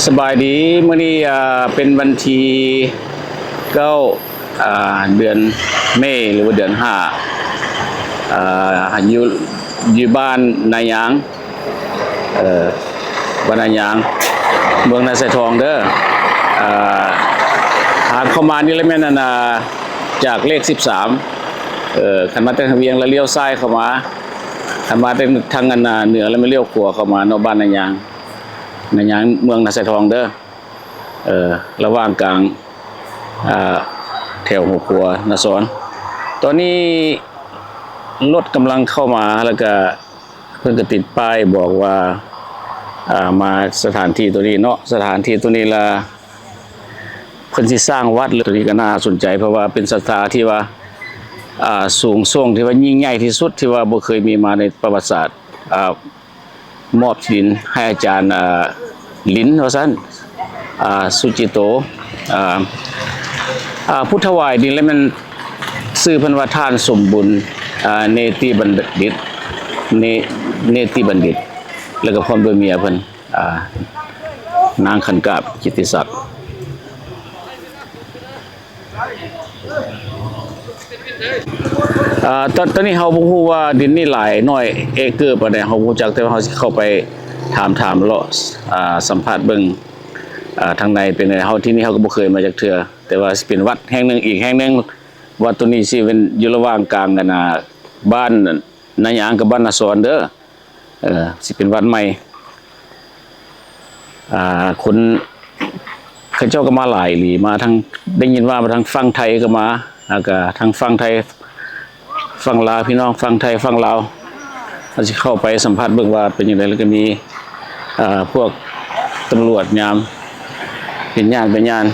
ສະບາຍດີ ມື້ນີ້ ອ່າ ເປັນວັນທີເກົ້າ ອ່າ ເດືອນເມ ຫຼືວ່າເດືອນຫ້າ ອ່າ ຢູ່ ຢູ່ບ້ານນາຍາງ ເອີ ບ້ານນາຍາງ ເມືອງນາຊາຍທອງເດີ. ອ່າ ຫາກເຂົ້າມານີ້ລະແມ່ນ ອັນ ອ່າ ຈາກເລກສິບສາມ ເອີ ຄັນມາແຕ່ທາງວຽງລະລ້ຽວຊ້າຍເຂົ້າມາ, ຄັນມາແຕ່ທາງ ອັນ ອ່າ ເໜືອລະແມ່ນລ້ຽວຂວາເຂົ້າມາເນາະ ບ້ານນາຍາງ ນາຍາງ ເມືອງນາຊາຍທອງເດີ. ເອີ ລະຫວ່າງກາງ ອ່າ ແຖວຫົວຂົວນາຊອນ ຕອນນີ້ລົດກຳລັງເຂົ້າມາ ແລ້ວກະເພິ່ນກະຕິດປ້າຍບອກວ່າ ອ່າ ມາສະຖານທີ່ໂຕນີ້ເນາະ ສະຖານທີ່ໂຕນີ້ລະເພິ່ນຊິສ້າງວັດ. ໂຕນີ້ກະໜ້າສົນໃຈ ເພາະວ່າເປັນສັດທາທີ່ວ່າ ອ່າ ສູງສົ່ງ ທີ່ວ່າຍິ່ງໃຫຍ່ທີ່ສຸດ ທີ່ວ່າບໍ່ເຄີຍມີມາໃນປະຫວັດສາດ ອ່າ ມອບທີ່ດິນໃຫ້ອາຈານ ອ່າ ລິນ ວ່າຊັ້ນ ອ່າ ສຸຈິໂຕ ອ່າ ອ່າ ຜູ້ຖວາຍດິນລະແມ່ນຊື່ເພິ່ນວ່າທ່ານສົມບຸນ ອ່າ ເນຕິບັນດິດ ເນ ເນຕິບັນດິດ ແລ້ວກໍພ້ອມດ້ວຍເມຍເພິ່ນ ອ່າ ນາງຂັນກາບ ກິດຕິສັກ. ອ່າ ຕອນ ຕອນນີ້ເຮົາບໍ່ຮູ້ວ່າດິນນີ້ຫຼາຍໜ້ອຍເອເກີປານໃດ ເຮົາບໍ່ຮູ້ຈັກ ແຕ່ວ່າເຮົາຊິເຂົ້າໄປຖາມ ຖາມເລາະ ອ່າ ສຳພາດເບິ່ງ ອ່າ ທາງໃນເປັນໃດ. ເຮົາ ທີ່ນີ້ເຮົາກໍບໍ່ເຄີຍມາຈັກເທື່ອ ແຕ່ວ່າຊິເປັນວັດແຫ່ງໜຶ່ງ ອີກແຫ່ງໜຶ່ງ. ວັດໂຕນີ້ຊິເປັນຢູ່ລະຫວ່າງກາງ ອັນ ອ່າ ບ້ານນາຍາງກັບບ້ານນາຊອນເດີ. ເອີ ຊິເປັນວັດໃໝ່ ອ່າ ຄົນເຂົາເຈົ້າກໍມາຫຼາຍອີ່ຫຼີ ມາທາງ ໄດ້ຍິນວ່າມາທາງຝັ່ງໄທກໍມາ ແລ້ວກໍທາງຝັ່ງໄທ ຝັ່ງລາວ ພີ່ນ້ອງຝັ່ງໄທ ຝັ່ງລາວ ເຮົາຊິເຂົ້າໄປສຳພາດເບິ່ງວ່າເປັນຈັ່ງໃດ. ແລ້ວກໍມີ ອ່າ ພວກຕຳຫຼວດຍາມ ເປັນຍານ ເປັນຍານ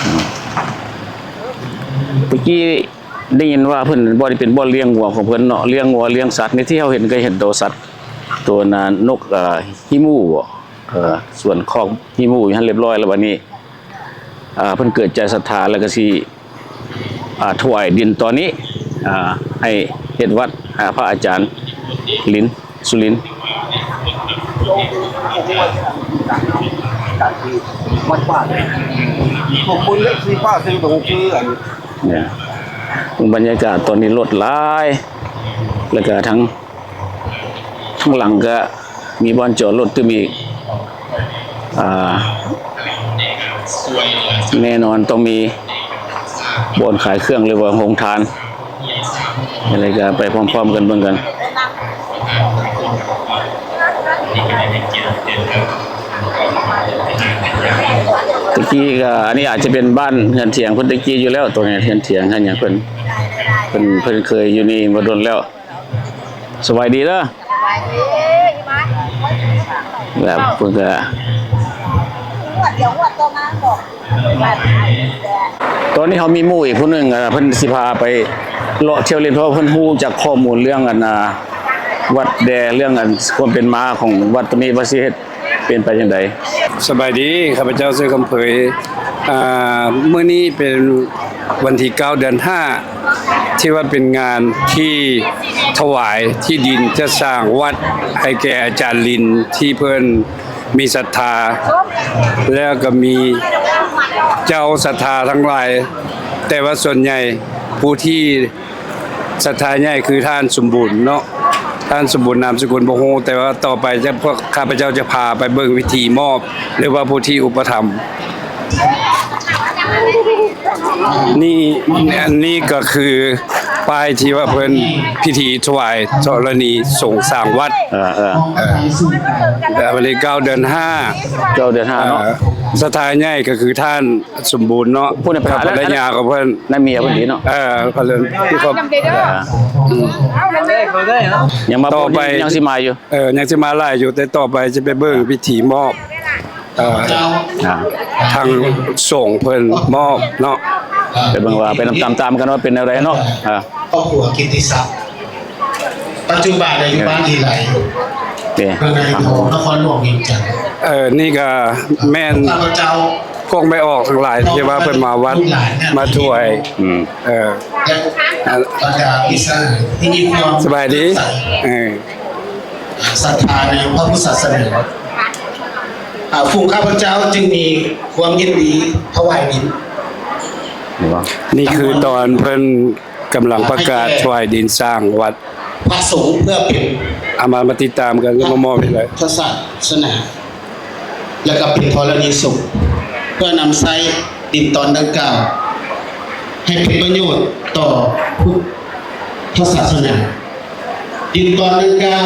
ອ່າ ຕະກີ້ ໄດ້ຍິນວ່າເພິ່ນ ບ່ອນນີ້ເປັນບ່ອນລ້ຽງງົວຂອງເພິ່ນເນາະ ລ້ຽງງົວລ້ຽງສັດໃນທີ່ເຮົາເຫັນ ກໍເຫັນໂຕສັດ ໂຕນະ ນົກ ເອີ ຮີໝູ ເອີ ສວນຄອກຮີໝູຢູ່ຫັ້ນລຽບຮ້ອຍແລ້ວ. ບາດນີ້ ເອີ ເພິ່ນເກີດໃຈສັດທາ ແລ້ວກໍຊິ ອ່າ ຖວາຍດິນຕອນນີ້ ອ່າ ໃຫ້ເຮັດວັດ ອ່າ ພະອາຈານລິນ ສຸລິນ ວັດປ່າ ພວກຄົນເລັກທີ່ປ່າເຊິ່ງຕົງຄືອັນ ເບິ່ງບັນຍາກາດຕອນນີ້ລົດຫຼາຍ ແລ້ວກະທັງ ທາງຫຼັງກະມີບ່ອນຈອດລົດຕື່ມອີກ ອ່າ ແນ່ນອນຕ້ອງມີບ່ອນຂາຍເຄື່ອງ ຫຼືວ່າໂຮງທານ ຈັ່ງໃດກະໄປພ້ອມໆກັນເບິ່ງກັນ. ຕະກີ້ກະ ອັນນີ້ອາດຈະເປັນບ້ານເຮືອນຖຽງເພິ່ນຕະກີ້ຢູ່ແລ້ວ ໂຕນີ້ເຮືອນຖຽງເຮືອນຫຍັງເພິ່ນ ເພິ່ນ ເພິ່ນເຄີຍຢູ່ນີ້ມາດົນແລ້ວ. ສະບາຍດີເດີ ສະບາຍດີ ແບບເພິ່ນກະ ຕອນນີ້ເຮົາມີໝູ່ອີກຜູ້ໜຶ່ງ ເພິ່ນຊິພາໄປເລາະທ່ຽວຫຼິ້ນ ເພາະວ່າເພິ່ນຮູ້ຈັກຂໍ້ມູນເລື່ອງ ອັນ ອ່າ ວັດແດ່ ເລື່ອງ ອັນ ຄວາມເປັນມາຂອງວັດໂຕນີ້ ວ່າຊິເຮັດ ເປັນໄປຈັ່ງໃດ? ສະບາຍດີ ຂ້າພະເຈົ້າຊື່ຄຳເຜີຍ ອ່າ ມື້ນີ້ເປັນວັນທີເກົ້າ ເດືອນຫ້າ ທີ່ວ່າເປັນງານທີ່ຖວາຍທີ່ດິນຈະສ້າງວັດໃຫ້ແກ່ອາຈານລິນ ທີ່ເພິ່ນມີສັດທາ ແລ້ວກໍມີເຈົ້າສັດທາທັງຫຼາຍ ແຕ່ວ່າສ່ວນໃຫຍ່ຜູ້ທີ່ ສັດທາໃຫຍ່ຄືທ່ານສົມບູນເນາະ ທ່ານສົມບູນນາມສະກຸນບໍ່ຮູ້ ແຕ່ວ່າຕໍ່ໄປຈະ ພວກຂ້າພະເຈົ້າຈະພາໄປເບິ່ງພິທີມອບ ຫຼືວ່າຜູ້ທີ່ອຸປະຖຳ ນີ້ ອັນນີ້ກໍຄືປ້າຍທີ່ວ່າເພິ່ນພິທີຖວາຍທໍລະນີສົງສ້າງວັດ ເອີ ເອີ ເອີ ແຕ່ວັນທີເກົ້າ ເດືອນຫ້າ ເກົ້າ ເດືອນຫ້າເນາະ ເອີ ສັດທາໃຫຍ່ກໍຄືທ່ານ ສົມບູນເນາະ ຜູ້ນັ້ນເປັນພະ ແລ້ວພັນລະຍາຂອງເພິ່ນ ນັ້ນເມຍເພິ່ນເດເນາະ ເອີ ພັນລະຍາ ເອີ ອືມ ຍັງມາ ຕໍ່ໄປ ຍັງຊິມາຢູ່ ເອີ ຍັງຊິມາຫຼາຍຢູ່ ແຕ່ຕໍ່ໄປຈະໄປເບິ່ງພິທີມອບ ເອີ ອ່າ ທາງສົງເພິ່ນມອບເນາະ ໄປເບິ່ງວ່າ ໄປນຳຕາມໆກັນວ່າເປັນແນວໃດເນາະ ອ່າ ຄອບຄົວກິດຕິສັກ ປັດຈຸບັນຢູ່ບ້ານອີໄຫຼ ເມືອງນາຍທອງ ນະຄອນຫຼວງວຽງຈັນ ເອີ ນີ້ກະແມ່ນ ຂ້າພະເຈົ້າ ພວກແມ່ອອກທັງຫຼາຍທີ່ວ່າເພິ່ນມາວັດ ມາຖວາຍ ອືມ ເອີ ແລະ ບັນດາມິດສະຫາຍທີ່ມີຄວາມ ສະບາຍດີ ເອີ ສັດທາໃນພະພຸດທະສາສະໜາ ອ່າ ຝູງຂ້າພະເຈົ້າຈຶ່ງມີຄວາມຍິນດີຖວາຍດິນ. ນີ້ຄືຕອນເພິ່ນກຳລັງປະກາດຖວາຍດິນສ້າງວັດ ພະສົງເພື່ອເປັນ ເອົາມາ ມາຕິດຕາມກັນ ມາມອບໃຫ້ເລີຍ ທະສາສະໜາ ແລະກໍເປັນທໍລະນີສົງ ເພື່ອນຳໃຊ້ດິນຕອນດັ່ງກ່າວໃຫ້ເປັນປະໂຫຍດຕໍ່ພຸດທະສາສະໜາ. ດິນຕອນດັ່ງກ່າວ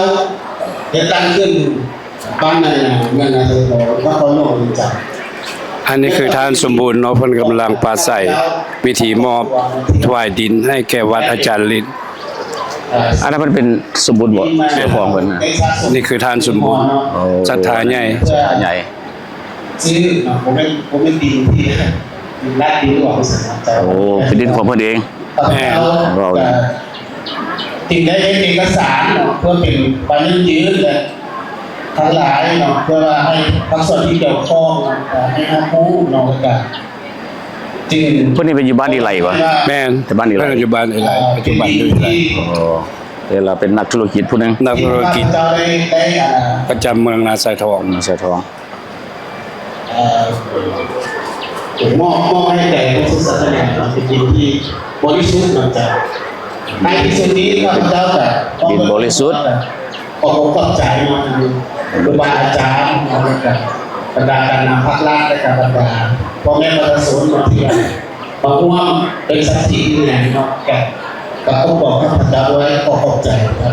ໄດ້ຕັ້ງຂຶ້ນ ບ້ານນາ ເມືອງນາໄຊທອງ ນະຄອນຫຼວງວຽງຈັນ. ອັນນີ້ຄືທ່ານສົມບູນເນາະ ເພິ່ນກຳລັງປາໄສພິທີມອບຖວາຍດິນໃຫ້ແກ່ວັດອາຈານລິດ. ອັນນັ້ນເພິ່ນເປັນສົມບູນບໍ່? ເຈົ້າຂອງເພິ່ນນະ. ນີ້ຄືທ່ານສົມບູນ ໂອ້ ສັດທາໃຫຍ່ ສັດທາໃຫຍ່. ຊື້ເນາະ ບໍ່ແມ່ນ ບໍ່ແມ່ນດິນທີ່ ດິນລັດ ດິນຫຼວງ ໂອ້ ເປັນດິນຂອງເພິ່ນເອງ. ແມ່ນ ເວົ້າ ຈຶ່ງໄດ້ເຮັດເອກະສານເນາະ ເພື່ອເປັນບັນຍັດຢືນ ແລະ ທັງຫຼາຍເນາະ ເພື່ອວ່າໃຫ້ພາກສ່ວນທີ່ກ່ຽວຂ້ອງ ເອີ່ ໃຫ້ຮັບຮູ້ເນາະ ແລ້ວກະຈຶ່ງ ເພິ່ນນີ້ເປັນຢູ່ບ້ານອີໄລວະ? ແມ່ນ ແຕ່ບ້ານອີໄລ ເພິ່ນຢູ່ບ້ານອີໄລ ເອີ່ ປັດຈຸບັນຢູ່ອີໄລ. ໂອ້ ເວລາເປັນນັກທຸລະກິດຜູ້ໜຶ່ງ ນັກທຸລະກິດ ເຈົ້າໄດ້ ໄດ້ ອ່າ ປະຈຳເມືອງນາຊາຍທອງ ນາຊາຍທອງ. ເອີ່ ມອບ ມອບໃຫ້ແກ່ພຸດທະສາສະໜາເນາະ ເປັນດິນທີ່ບໍລິສຸດເນາະເຈົ້າ. ໃນທີ່ສຸດນີ້ ຂ້າພະເຈົ້າກະ ດິນບໍລິສຸດ ຂໍຂອບໃຈເນາະ ທາງຄູບາອາຈານເນາະ ແລ້ວກະບັນດາການນຳພັກລັດ ແລະກະບັນດາພໍ່ແມ່ປະຊາຊົນເນາະ ທີ່ວ່າ ມາຮ່ວມເປັນສັກຂີຢືນຢັນເນາະ ກະ ກະຂໍບອກຂ້າພະເຈົ້າດ້ວຍ ຂໍຂອບໃຈເນາະ.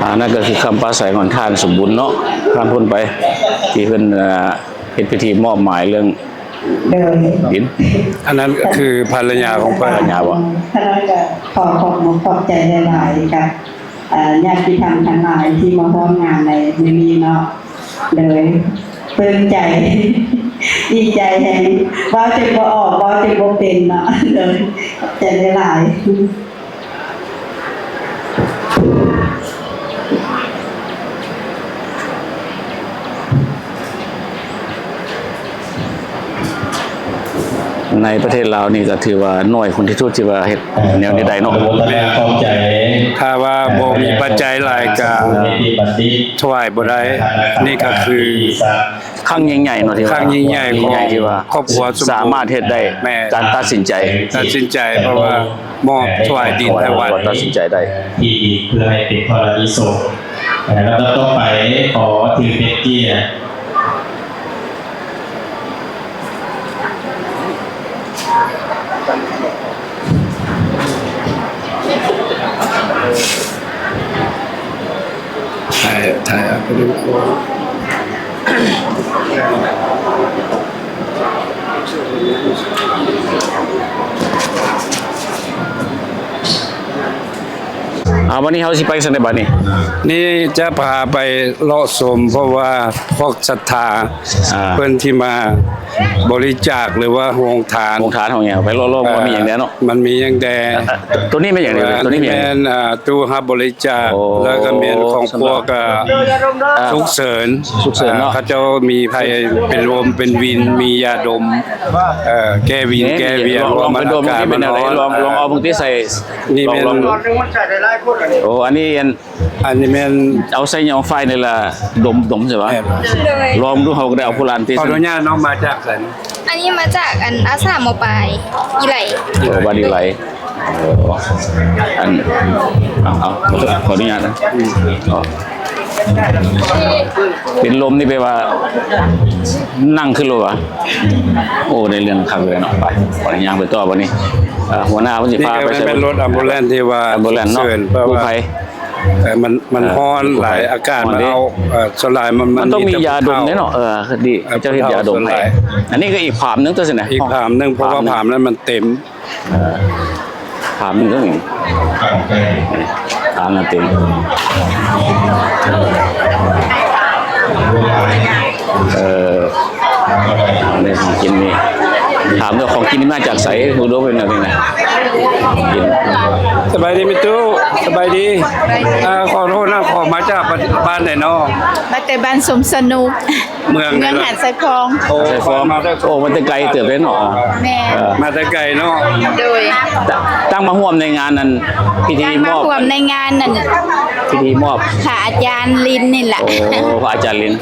ອັນນັ້ນກໍຄືຄຳປາໄສຂອງທ່ານສົມບູນເນາະ ຜ່ານພົ້ນໄປ ທີ່ເພິ່ນ ເອີ່ ເຮັດພິທີມອບໝາຍເລື່ອງ ໂດຍ ດິນ. ອັນນັ້ນກໍຄືພັນລະຍາຂອງເພິ່ນ ພັນລະຍາບໍ່? ຂະນ້ອຍກໍຂໍຂອບອົກຂອບໃຈຫຼາຍໆ ກັບ ເອີ່ ຍາດຕິທຳທັງຫຼາຍທີ່ມາຮ່ວມງານໃນມື້ນີ້ເນາະ. ໂດຍ ປຶ້ມໃຈ ດີໃຈແຮງ ເວົ້າຈົນບໍ່ອອກ ເວົ້າຈົນບໍ່ເປັນເນາະ. ໂດຍ ຂອບໃຈຫຼາຍໆ. ໃນປະເທດລາວນີ້ກໍຖືວ່າໜ້ອຍຄົນທີ່ສຸດທີ່ວ່າເຮັດແນວນີ້ໄດ້ເນາະ. ແມ່ນ ຂອບໃຈ. ຖ້າວ່າບໍ່ມີປັດໄຈຫຼາຍກໍຖວາຍບໍ່ໄດ້. ນີ້ກໍຄືຄັ້ງຍິ່ງໃຫຍ່ເນາະ ທີ່ວ່າ ຄັ້ງຍິ່ງໃຫຍ່ຂອງ ໃຫຍ່ທີ່ວ່າ ຄອບຄົວສົມບູນ ສາມາດເຮັດໄດ້. ແມ່ນ ການຕັດສິນໃຈ ຕັດສິນໃຈ ເພາະວ່າ ມອບຖວາຍດິນໃຫ້ວັດ ຕັດສິນໃຈໄດ້ ທີ່ເພື່ອໃຫ້ເປັນທໍລະນີສົງ. ລຳດັບຕໍ່ໄປ ຂໍຖືເປັນກຽດ ຖ່າຍ ຖ່າຍເອົາໄປດູ. ເອົາ ວັນນີ້ເຮົາຊິໄປຊັ້ນໃດບັດນີ້? ນີ້ຈະພາໄປເລາະຊົມ ເພາະວ່າພວກສັດທາ ອ່າ ເພິ່ນທີ່ມາບໍລິຈາກ ຫຼືວ່າໂຮງທານ ໂຮງທານຂອງຫຍັງ ໄປເລາະໆ ວ່າມີຫຍັງແດ່ເນາະ? ມັນມີຫຍັງແດ່? ໂຕນີ້ແມ່ນຫຍັງ? ໂຕນີ້ແມ່ນ ອ່າ ຕູ້ຮັບບໍລິ ຈາກ ໂອ້ ແລ້ວກໍແມ່ນຂອງພວກ ອ່າ ອ່າ ສຸກເສີນ ສຸກເສີນເນາະ ເຂົາເຈົ້າມີໃຜເປັນລົມເປັນວິນ ມີຢາດົມ ເອີ ແກ້ວິນ ນີ້ ແກ້ວຽນ ລອງ ລອງໄປດົມ ມັນອາກາດ ນີ້ເປັນແນວໃດ ມັນຮ້ອນ ລອງ ລອງເອົາເບິ່ງຕິ ໃສ່ ນີ້ແມ່ນ ລອງ ໂອ້ ອັນນີ້ອັນ ອັນນີ້ແມ່ນ ເອົາໃສ່ຫຍ້ອງຝ້າຍນີ້ລະດົມ ດົມໃສ່ຫວາ ແມ່ນ ລອງດູ ເຮົາກໍໄດ້ເອົາຜູ້ຫຼານຕິ ຂໍອະນຸຍາດເນາະ ມາຈາກໃສ? ອັນນີ້ມາຈາກອັນອາສາ ມ.ປາຍ ອີໄຫຼ ໂອ້ ບ້ານອີໄຫຼ. ເອີ ອັນ ເອົາ ເອົາ ຂໍອະນຸຍາດນະ ເປັນລົມນີ້ແປວ່ານັ່ງຂຶ້ນໂລດຫວາ? ໂອ້ ໄດ້ເລື່ອງຄັກເລີຍເນາະ ໄປ ຂໍຍ່າງໄປຕໍ່ບັດນີ້ ເອີ ຫົວໜ້າເພິ່ນຊິພາໄປໃສ່ ນີ້ກໍແມ່ນລົດອຳບູແລນທີ່ວ່າ ອຳບູແລນເນາະ ສຸກເສີນ ເພາະວ່າ ຜູ້ໄພ ເອີ ມັນ ມັນຮ້ອນຫຼາຍ ເອີ ອາກາດມັນເອົາ ເອີ ສ່ວນຫຼາຍມັນ ມັນຕ້ອງມີຢາດົມເດ້ເນາະ ເອີ ດີ ເຂົາເຈົ້າເຮັດຢາດົມໃຫ້ ອັນນີ້ກໍອີກພາມໜຶ່ງຕົວະຊິນະ ອີກພາມໜຶ່ງ ເພາະວ່າພາມນັ້ນມັນເຕັມ ເອີ ຖາມໜຶ່ງເລື່ອງນີ້ ຖາມໜຶ່ງເລື່ອງ ເອີ ເລື່ອງຂອງກິນນີ້ ຖາມເລື່ອງຂອງກິນນີ້ມາຈາກໃສ ຮູ້ບໍ່ເປັນແນວນີ້ນະ ຂອງກິນ. ສະບາຍດີແມ່ຕູ້ ສະບາຍດີ ເອີ ຂໍໂທດນະ ຂໍມາຈາກບ້ານໃດເນາະ? ມາແຕ່ບ້ານສົມສະໜຸກ ເມືອງ ເມືອງຫາດຊາຍຟອງ ໂອ້ ມາແຕ່ ໂອ້ ມາແຕ່ໄກເຕີບເດ້ເນາະ ແມ່ນ ເອີ ມາແຕ່ໄກເນາະ ໂດຍ ຕັ້ງມາຮ່ວມໃນງານນັ້ນ ພິທີມອບ ຕັ້ງມາຮ່ວມໃນງານນັ້ນ ພິທີມອບ ພະອາຈານລິນນີ້ລະ. ໂອ້ ພະອາຈານລິນ.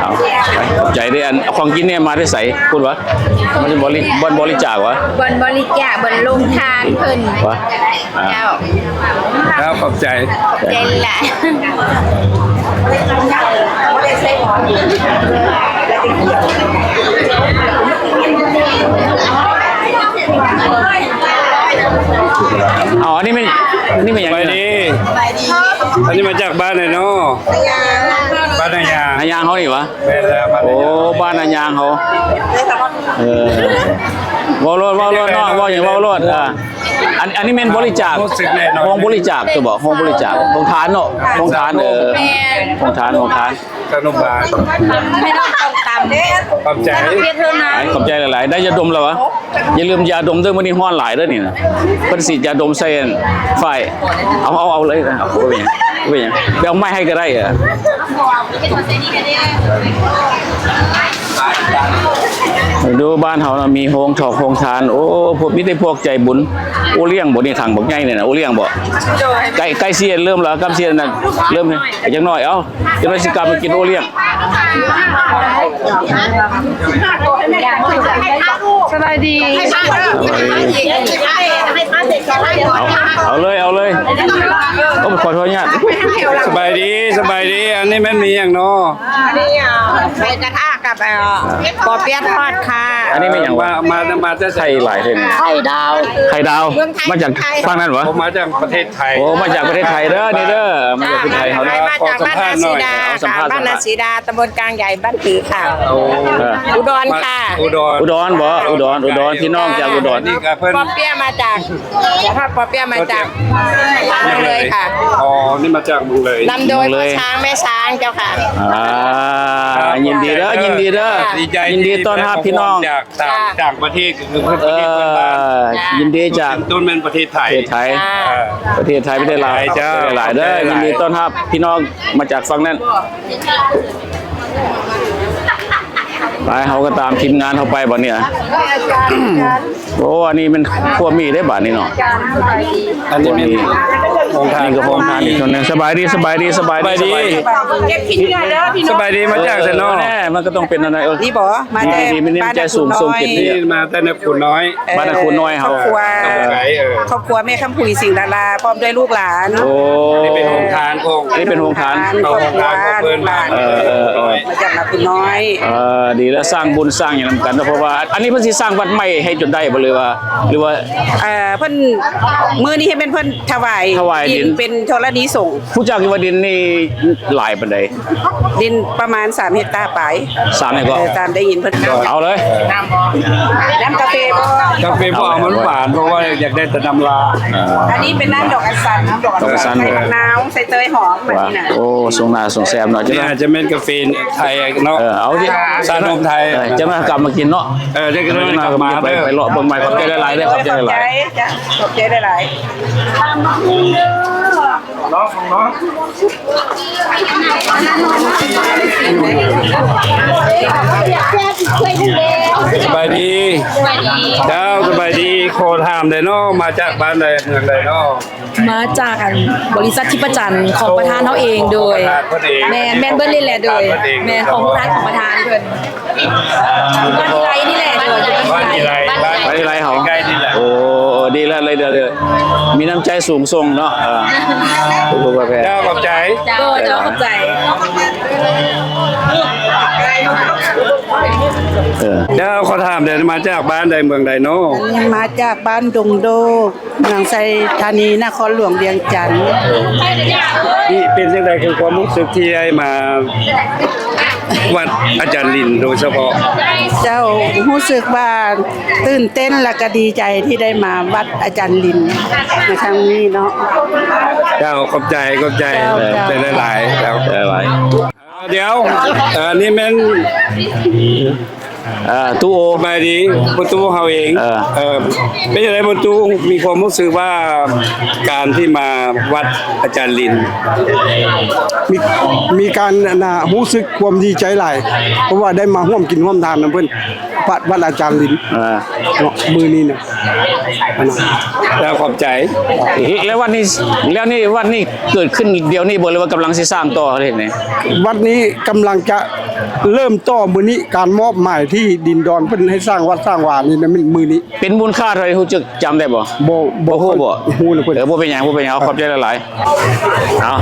ເອົາ ຂອບໃຈເດີ້. ອັນ ເອົາຂອງກິນນີ້ມາແຕ່ໃສ? ພຸ້ນຫວາ? ມັນບໍລິ ບ່ອນບໍລິຈາກຫວາ? ບ່ອນບໍລິຈາກ ບ່ອນໂລງທານເພິ່ນ. ຫວາ? ອ່າ ເຈົ້າ. ເຈົ້າ ຂອບໃຈ. ຂອບໃຈຫຼາຍ. ເອົາ ອັນນີ້ແມ່ນ ອັນນີ້ແມ່ນຫຍັງ? ສະບາຍດີ ສະບາຍດີ. ອັນນີ້ມາຈາກບ້ານໃດເນາະ? ບ້ານນາຍາງ. ນາຍາງເຮົານີ້ຫວາ? ແມ່ນແລ້ວ ບ້ານນາຍາງ. ໂອ້ ບ້ານນາຍາງເຮົາ. ເອີ ເວົ້າໂລດ ເວົ້າໂລດເນາະ ເວົ້າຫຍັງເວົ້າໂລດ. ອ່າ ອັນ ອັນນີ້ແມ່ນບໍລິຈາກ ໂຮງບໍລິຈາກ ຈະບອກ ໂຮງບໍລິຈາກ ໂຮງທານເນາະ ໂຮງທານ. ເອີ ໂຮງທານ ໂຮງທານ. ຂອບໃຈ ຂອບໃຈຫຼາຍໆ. ໄດ້ຢາດົມແລ້ວຫວາ? ຢ່າລືມຢາດົມເດີ້ ມື້ນີ້ຮ້ອນຫຼາຍເດີ້ນີ້ນະ. ເພິ່ນສີດຢາດົມໃສ່ ອັນ ຝ້າຍ. ເອົາ ເອົາ ເອົາເລີຍ ເອົາ ບໍ່ເປັນຫຍັງ ບໍ່ເປັນຫຍັງ ໄປເອົາໄມ້ໃຫ້ກໍໄດ້. ເອີ ເບິ່ງດູບ້ານເຮົານະ ມີໂຮງຖອກໂຮງທານ. ໂອ້ ພວກ ມີແຕ່ພວກໃຈບຸນ. ໂອລ້ຽງບໍ່ນີ້? ຖັງບັກໃຫຍ່ນີ້ນະ ໂອລ້ຽງບໍ່? ໃກ້ ໃກ້ຊິເລີ່ມແລ້ວ ກຳຊິອັນນັ້ນ ເລີ່ມ ຈັກໜ້ອຍ. ເອົາ ຈະໄດ້ຊິກັບມາກິນໂອລ້ຽງ. ສະບາຍດີ. ເອົາ ເອົາເລີຍ ເອົາເລີຍ. ໂອ້ ຂໍໂທດຍາດ. ສະບາຍດີ ສະບາຍດີ. ອັນນີ້ແມ່ນມີຫຍັງເນາະ? ອັນນີ້ ເອີ ໄຂ່ກະທະກັບ ເອີ ປໍເປຍທອດຄ່ະ. ອັນນີ້ແມ່ນຫຍັງຫວາ? ມາ ມາ ມາແຕ່ໃສ? ໄຂ່ຫຼາຍແທ້ນີ້. ໄຂ່ດາວ ໄຂ່ດາວ. ມາຈາກຝັ່ງນັ້ນຫວາ? ໂອ້ ມາຈາກປະເທດໄທ. ໂອ້ ມາຈາກປະເທດໄທເດີ້ ນີ້ເດີ້ ມາຈາກປະເທດໄທເຮົາເດີ້. ມາຈາກບ້ານນາສີດາ ບ້ານນາສີດາ ຕຳບົນກາງໃຫຍ່ ບ້ານຜືຄ່ະ. ໂອ້ ອຸດອນຄ່ະ. ອຸດອນ ອຸດອນບໍ? ອຸດອນ ອຸດອນ ພີ່ນ້ອງຈາກອຸດອນ. ນີ້ກະເພິ່ນ ປໍເປຍມາຈາກ ເຈົ້າ ປໍເປຍມາຈາກເມືອງເລີຍຄ່ະ. ອໍ ນີ້ມາຈາກເມືອງເລີຍ. ນຳໂດຍພໍ່ຊ້າງແມ່ຊ້າງເຈົ້າຄ່ະ. ອ່າ ຍິນດີເດີ້ ຍິນດີເດີ້. ດີໃຈ ຍິນດີຕ້ອນຮັບພີ່ນ້ອງຈາກ ຕ່າງ ຕ່າງປະເທດ ກໍຄືເພິ່ນ ເອີ ປະເທດເພື່ອນບ້ານ. ຍິນດີຈາກ ເປັນຕົ້ນແມ່ນປະເທດໄທ ປະເທດໄທ. ເອີ ປະເທດໄທ ປະເທດລາວ. ເຈົ້າ ຂອບໃຈຫຼາຍໆເດີ້. ຍິນດີຕ້ອນຮັບພີ່ນ້ອງມາຈາກຝັ່ງນັ້ນ. ໄປ ເຮົາກໍຕາມທີມງານເຮົາໄປບັດນີ້. ໂອ້ ອັນນີ້ແມ່ນຄົວໝີ່ເດ້ບາດນີ້ເນາະ. ອັນນີ້ແມ່ນໂຮງທານ ອັນນີ້ກໍໂຮງທານອີກຄົນໜຶ່ງ. ສະບາຍດີ ສະບາຍດີ ສະບາຍດີ ສະບາຍດີ. ເກັບຂີ້ເຫຍື້ອເດີ້ພີ່ນ້ອງ. ສະບາຍດີ ມາຈາກໃສເນາະ? ເອີ ມັນກໍຕ້ອງເປັນອັນນັ້ນ. ເອີ ນີ້ບໍ? ມາແຕ່ ມີ ມີນ້ຳໃຈສູງສົ່ງເກັບເຫຍື້ອ. ນີ້ມາແຕ່ນະຄູນ້ອຍ. ບ້ານນະຄູນ້ອຍເຮົາ. ຄອບຄົວ ເອີ ຄອບຄົວແມ່ຄຳຜຸຍ ສິງດາລາ ພ້ອມດ້ວຍລູກຫຼານ. ໂອ້ ນີ້ເປັນໂຮງທານຂອງ ນີ້ເປັນໂຮງທານ ໂຮງທານຂອງເພິ່ນ. ເອີ ເອີ ເອີ ມາຈາກນະຄູນ້ອຍ. ເອີ ດີແລ້ວ ສ້າງບຸນສ້າງຫຍັງນຳກັນເນາະ. ເພາະວ່າອັນນີ້ເພິ່ນຊິສ້າງວັດໃໝ່ໃຫ້ຈົນໄດ້ບໍ່ ຫຼືວ່າ ຫຼືວ່າ ເອີ ເພິ່ນ ມື້ນີ້ເຮັດແມ່ນເພິ່ນຖວາຍ ຖວາຍດິນ ເປັນທໍລະນີສົງ. ຮູ້ຈັກຢູ່ວ່າດິນນີ້ຫຼາຍປານໃດ? ດິນປະມານສາມເຮັກຕາປາຍ. ສາມເຮັກຕາ. ເອີ ຕາມໄດ້ຍິນເພິ່ນ. ເອົາເລີຍ. ນ້ຳກາເຟບໍ? ກາເຟບໍ່ເອົາ ມັນຫວານ ເພາະວ່າຢາກໄດ້ແຕ່ນ້ຳລາ. ອ່າ ອັນນີ້ເປັນນ້ຳດອກອັນຊັນ ດອກອັນຊັນ ໃສ່ໝາກນາວ ໃສ່ເຕີຍຫອມແບບນີ້ນະ. ໂອ້ ສົງໜ້າສົງແຊມເນາະ. ນີ້ອາດຈະແມ່ນກາເຟໄທເນາະ. ເອີ ເອົາ ຊານົມໄທ. ເອີ ຈັກໜ້ອຍກັບມາກິນເນາະ. ເອີ ຈັກໜ້ອຍກັບມາເດີ. ໄປເລາະເບິ່ງໃໝ່. ຂອບໃຈຫຼາຍໆເດີ. ຂອບໃຈຫຼາຍໆ. ຂອບໃຈ ຂອບໃຈຫຼາຍໆ. ສະບາຍດີ. ສະບາຍດີ. ເຈົ້າ ສະບາຍດີ. ຂໍຖາມໄດ້ເນາະ ມາຈາກບ້ານໃດ ເມືອງໃດເນາະ? ມາຈາກ ອັນ ບໍລິສັດທິບປະຈັນຂອງປະທານເຮົາເອງ. ໂດຍ ຂອງປະທານເພິ່ນເອງ. ແມ່ນ ແມ່ນເບິດນີ້ແຫຼະ. ໂດຍ ຂອງປະທານເພິ່ນເອງ. ແມ່ນ ຂອງໂຮງທານຂອງປະທານເພິ່ນ. ບ້ານອີໄລນີ້ແຫຼະ. ໂດຍ ບ້ານອີໄລ ບ້ານອີໄລເຮົາ ໃກ້ໆນີ້ແຫຼະ. ໂອ້ ດີແລ້ວ ເລີຍ ເລີຍ ມີນ້ຳໃຈສູງສົ່ງເນາະ. ເອີ ເຈົ້າ ຂອບໃຈ. ໂດຍ ເຈົ້າ ຂອບໃຈ. ເອີ ເຈົ້າ ຂໍຖາມແດ່ ມາຈາກບ້ານໃດ ເມືອງໃດເນາະ? ມາຈາກບ້ານດົງໂດກ ເມືອງໄຊທານີ ນະຄອນຫຼວງວຽງຈັນ. ນີ້ເປັນຈັ່ງໃດ ຄືຄວາມຮູ້ສຶກທີ່ໄດ້ມາວັດອາຈານລິນໂດຍສະເພາະ? ເຈົ້າ ຮູ້ສຶກວ່າຕື່ນເຕັ້ນ ແລະ ກະດີໃຈທີ່ໄດ້ມາວັດອາຈານລິນໃນຄັ້ງນີ້ເນາະ. ເຈົ້າ ຂອບໃຈ ຂອບໃຈ. ເຈົ້າ ເຈົ້າ ຂອບໃຈຫຼາຍໆ. ເຈົ້າ ດຽວ ເອີ ນີ້ແມ່ນ ເອີ ຕູ້ໂອ ສະບາຍດີ ພໍ່ຕູ້ເຮົາເອງ. ເອີ ເອີ ເປັນຈັ່ງໃດພໍ່ຕູ້ ມີຄວາມຮູ້ສຶກວ່າ ການທີ່ມາວັດອາຈານລິນ ມີ ມີການ ອັນນ່າ ຮູ້ສຶກຄວາມດີໃຈຫຼາຍ ເພາະວ່າໄດ້ມາຮ່ວມກິນຮ່ວມທານນຳເພິ່ນ ວັດ ວັດອາຈານລິນ ເອີ ເນາະ ມື້ນີ້ນະ ອັນນັ້ນ ແລ້ວຂອບໃຈ. ແລ້ວວັດນີ້ ແລ້ວນີ້ ວັດນີ້ເກີດຂຶ້ນດຽວນີ້ບໍ່ ຫຼືວ່າກຳລັງຊິສ້າງຕໍ່ເຮັດນີ້? ວັດນີ້ກຳລັງຈະເລີ່ມຕໍ່ມື້ນີ້ ການມອບໝາຍທີ່ດິນດອນເພິ່ນໃຫ້ສ້າງວັດສ້າງວານີ້ນະ ແມ່ນມື້ນີ້. ເປັນມູນຄ່າເທົ່າໃດ ຮູ້ຈັກ ຈຳໄດ້ບໍ່? ບໍ່ ບໍ່ຮູ້ບໍ່? ຮູ້ນະເພິ່ນ. ເອີ ບໍ່ເປັນຫຍັງ ບໍ່ເປັນຫຍັງ ເອົາ ຂອບໃຈຫຼາຍໆ. ເອົາ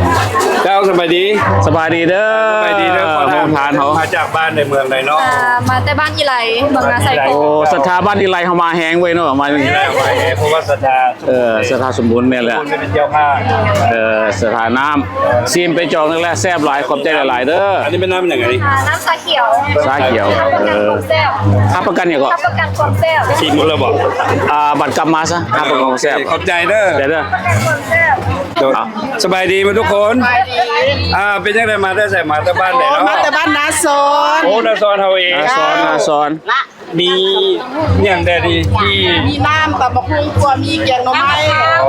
ເຈົ້າ ສະບາຍດີ ສະບາຍດີເດີ ສະບາຍດີເດີ ພໍ່ທ່ານ ໂຮງທານເຮົາ ມາຈາກບ້ານໃດເມືອງໃດເນາະ? ອ່າ ມາແຕ່ບ້ານອີໄຫຼ ເມືອງນາໄຊໂກ. ໂອ້ ສັດທາບ້ານອີໄຫຼເຮົາມາແຮງເວີຍເນາະ ມາ ມາແຮງ ເພາະວ່າສັດທາ ເອີ ສັດທາສົມບູນ ແມ່ນແລ້ວ ເປັນເຈົ້າພາບ ເອີ ສັດທານ້ຳ ຊີມໄປຈອກໜຶ່ງແລ້ວ ແຊບຫຼາຍ ຂອບໃຈຫຼາຍໆເດີ. ອັນນີ້ແມ່ນນ້ຳຫຍັງອັນນີ້? ອ່າ ນ້ຳຊາຂຽວ ຊາຂຽວ ເອີ ຮັບປະກັນຫຍັງເກາະ? ຮັບປະກັນຄວາມແຊບ ຊີມໝົດແລ້ວບໍ່? ອ່າ ບັດກັບມາຊະ ຮັບປະກັນຄວາມແຊບ ຂອບໃຈເດີ ເດີ ເດີ. ສະບາຍດີໝົດທຸກຄົນ ອ່າ ເປັນຈັ່ງໃດ ມາແຕ່ໃສ ມາແຕ່ບ້ານໃດເນາະ? ມາແຕ່ບ້ານນາຊອນ ໂອ້ ນາຊອນເຮົາເອງ ນາຊອນ ນາຊອນ. ມີຫຍັງແດ່ທີ່ ທີ່ ມີນ້ຳຕຳບັກຫຸ່ງ ຂົ້ວໝີ່ ແກງໜໍ່ໄມ້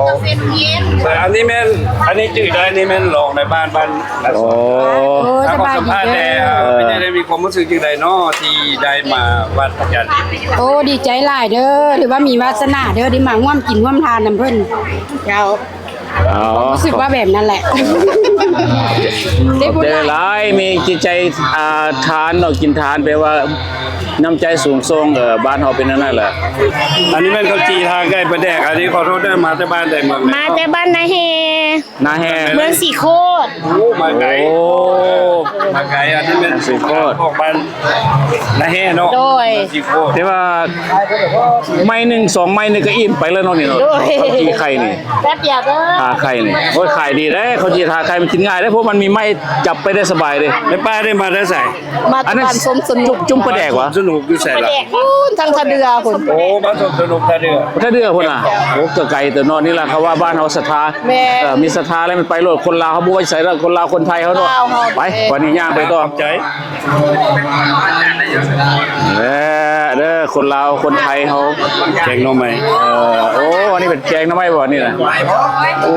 ເອົ້າ ເສັ້ນເຢັນ. ເອີ ອັນນີ້ແມ່ນ ອັນນີ້ຈື່ໄດ້ ນີ້ແມ່ນລອງນາຍບ້ານ ບ້ານນາຊອນ. ໂອ້ ໂອ້ ສະບາຍດີເດີ ເປັນຈັ່ງໃດ ມີຄວາມຮູ້ສຶກຈັ່ງໃດເນາະ ທີ່ໄດ້ມາວັດອາຈານລິນ? ໂອ້ ດີໃຈຫຼາຍເດີ ຖືວ່າມີວາສະໜາເດີ ໄດ້ມາຮ່ວມກິນຮ່ວມທານນຳເພິ່ນ ເຈົ້າ. ອໍ ຮູ້ສຶກວ່າແບບນັ້ນແຫຼະ ຂອບໃຈຫຼາຍ ມີຈິດໃຈ ອ່າ ທານເນາະ ກິນທານ ແປວ່ານ້ຳໃຈສູງສົ່ງ ເອີ ບ້ານເຮົາເປັນແນວນັ້ນແຫຼະ. ອັນນີ້ແມ່ນເຂົ້າຈີ່ ທາໄກ່ ປາແດກ. ອັນນີ້ຂໍໂທດເດີ ມາແຕ່ບ້ານໃດເມືອງໃດ? ມາແຕ່ບ້ານນາແຮ່ ນາແຮ່ ເມືອງສີໂຄດ. ໂອ້ ມາໄກ ໂອ້ ມາໄກ. ອັນນີ້ແມ່ນສີໂຄດ ຂອງບ້ານນາແຮ່ເນາະ ໂດຍ ເມືອງສີໂຄດ. ແຕ່ວ່າໄມ້ໜຶ່ງ ສອງໄມ້ນີ້ກໍອີ່ມໄປແລ້ວເນາະ ນີ້ເນາະ ໂດຍ ເຂົ້າຈີ່ໄຂ່ນີ້. ແປັບດຽວເດີ ທາໄຂ່ນີ້ ໂອ້ຍ ຂາຍດີເດ້ ເຂົ້າຈີ່ທາໄຂ່ ມັນກິນງ່າຍເດ້ ເພາະມັນມີໄມ້ຈັບໄປໄດ້ສະບາຍເດ້. ແມ່ປ້າໄດ້ມາແຕ່ໃສ? ມາຈາກບ້ານສົມສະໜຸກ. ຈຸ້ມປາແດກຫວາ? ສົມສະໜຸກຢູ່ໃສລະ? ປາແດກພຸ້ນ ທາງທ່າເດື່ອພຸ້ນ. ໂອ້ ບ້ານສົມສະໜຸກ ທ່າເດື່ອ ທ່າເດື່ອພຸ້ນນະ. ໂອ້ ກໍໄກເຕີບເນາະ. ນີ້ລະເຂົາວ່າບ້ານເຮົາສັດທາ ແມ່ນ ເອີ ມີສັດທາແລ້ວມັນໄປໂລດ. ຄົນລາວເຮົາບໍ່ໄວ້ໃສ່ດອກ ຄົນລາວຄົນໄທເຮົາເນາະ. ໄປ ບາດນີ້ຍ່າງໄປຕໍ່ ເອີ ເດີ ຄົນລາວຄົນໄທເຮົາ. ແກງໜໍ່ໄມ້ ເອີ ໂອ້ ອັນນີ້ເປັນແກງໜໍ່ໄມ້ບໍ່ນີ້ນະ? ໂອ້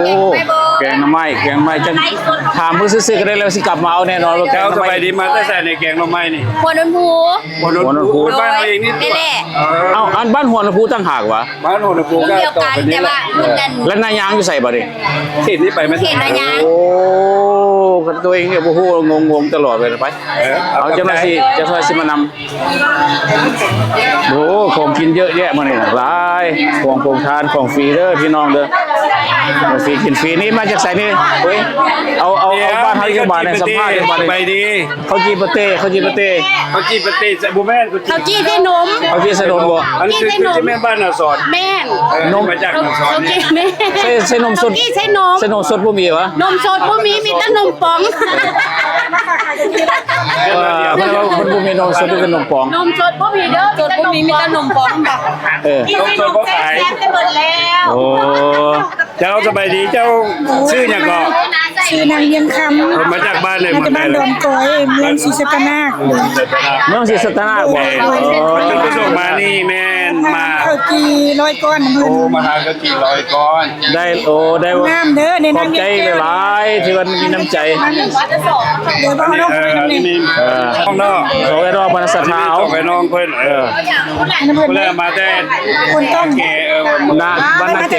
ແກງໜໍ່ໄມ້ ແກງໜໍ່ໄມ້ ຈັ່ງຖາມເພິ່ນຊື່ໆກໍໄດ້ ແລ້ວຊິກັບມາເອົາແນ່ນອນວ່າແກງໜໍ່ໄມ້. ເຈົ້າສະບາຍດີ ມາແຕ່ໃສໃນແກງໜໍ່ໄມ້ນີ້? ຫົວນນພູ ຫົວນນພູ ບ້ານເຮົາເອງນີ້. ເອີ ເອົ້າ ອັນບ້ານຫົວນນະພູຕ່າງຫາກຫວາ? ບ້ານຫົວນະພູກໍຕໍ່ໄປນີ້ແຫຼະ. ແລ້ວນາຍາງຢູ່ໃສບາດນີ້? ເຂດນີ້ໄປມາ ເຂດນາຍາງ. ໂອ້ ຄັນຕົວເອງນີ້ບໍ່ຮູ້ ງົງໆຕະຫຼອດເລີຍ. ໄປ ເອີ ເອົາ ເຈົ້າໜ້າທີ່ ເຈົ້າໜ້າທີ່ຊິມານຳ. ໂອ້ ຂອງກິນເຍອະແຍະມື້ນີ້ນະ ຫຼາຍ ຂອງໂຮງທານ ຂອງຟຣີເດີພີ່ນ້ອງເດີ. ຂອງຟຣີກິນຟຣີ. ນີ້ມາຈາກໃສນີ້? ເອີຍ ເອົາ ເອົາ ເອົາບ້ານເຮົາຈັກບາດແດ່ ສຳພາດຈັກບາດ. ໄປດີ ເຂົ້າຈີ່ປາເຕ້ ເຂົ້າຈີ່ປາເຕ້ ເຂົ້າຈີ່ປາເຕ້ ບໍ່ແມ່ນ ເຂົ້າຈີ່ໃສ່ນົມ ເຂົ້າຈີ່ໃສ່ນົມບໍ່? ອັນນີ້ຄື ຄືຊິແມ່ນບ້ານນາຊອນ. ແມ່ນ ເອີ ນົມ ມາຈາກນາຊອນນີ້. ແມ່ນ ໃສ່ ໃສ່ນົມສົດ ເຂົ້າຈີ່ໃສ່ນົມ ໃສ່ນົມສົດບໍ່ມີຫວາ? ນົມສົດບໍ່ມີ ມີແຕ່ນົມປອງ. ເອີ ເພິ່ນວ່າເພິ່ນບໍ່ມີນົມສົດ ມີແຕ່ນົມປອງ. ນົມສົດບໍ່ມີເດີ ສົດບໍ່ມີ ມີແຕ່ນົມປອງ. ເອີ ນົມສົດບໍ່ຂາຍ ແຊບໄປເບິດແລ້ວ. ໂອ້ ເຈົ້າ ສະບາຍດີ ເຈົ້າຊື່ຫຍັງເກາະ? ຊື່ນາງວຽງຄຳ ມາຈາກບ້ານໃດ? ມາຈາກບ້ານດອນກອຍ ເມືອງສີສັດຕະນາກ. ເມືອງສີສັດຕະນາກບໍ່? ໂດຍ ໂອ້ ຈຸດປະສົງມານີ້ແມ່ນມາ ເຂົ້າຈີ່ຮ້ອຍກ້ອນ. ໂອ້ ມາຫາເຂົ້າຈີ່ຮ້ອຍກ້ອນ. ໄດ້ ໂອ້ ໄດ້ ງາມເດີ ໃນ ຂອບໃຈຫຼາຍໆ ທີ່ວ່າມີນ້ຳໃຈ. ເດີ ເອີ ນີ້ ເອີ ຂອງເນາະ ຂອງໄອ້ນ້ອງເພິ່ນສັດທາ ເອົາ ຂອງໄອ້ນ້ອງເພິ່ນ. ເອີ ເພິ່ນມາແຕ່ ໂພນຕ້ອງ ນາ ບ້ານນາແກ.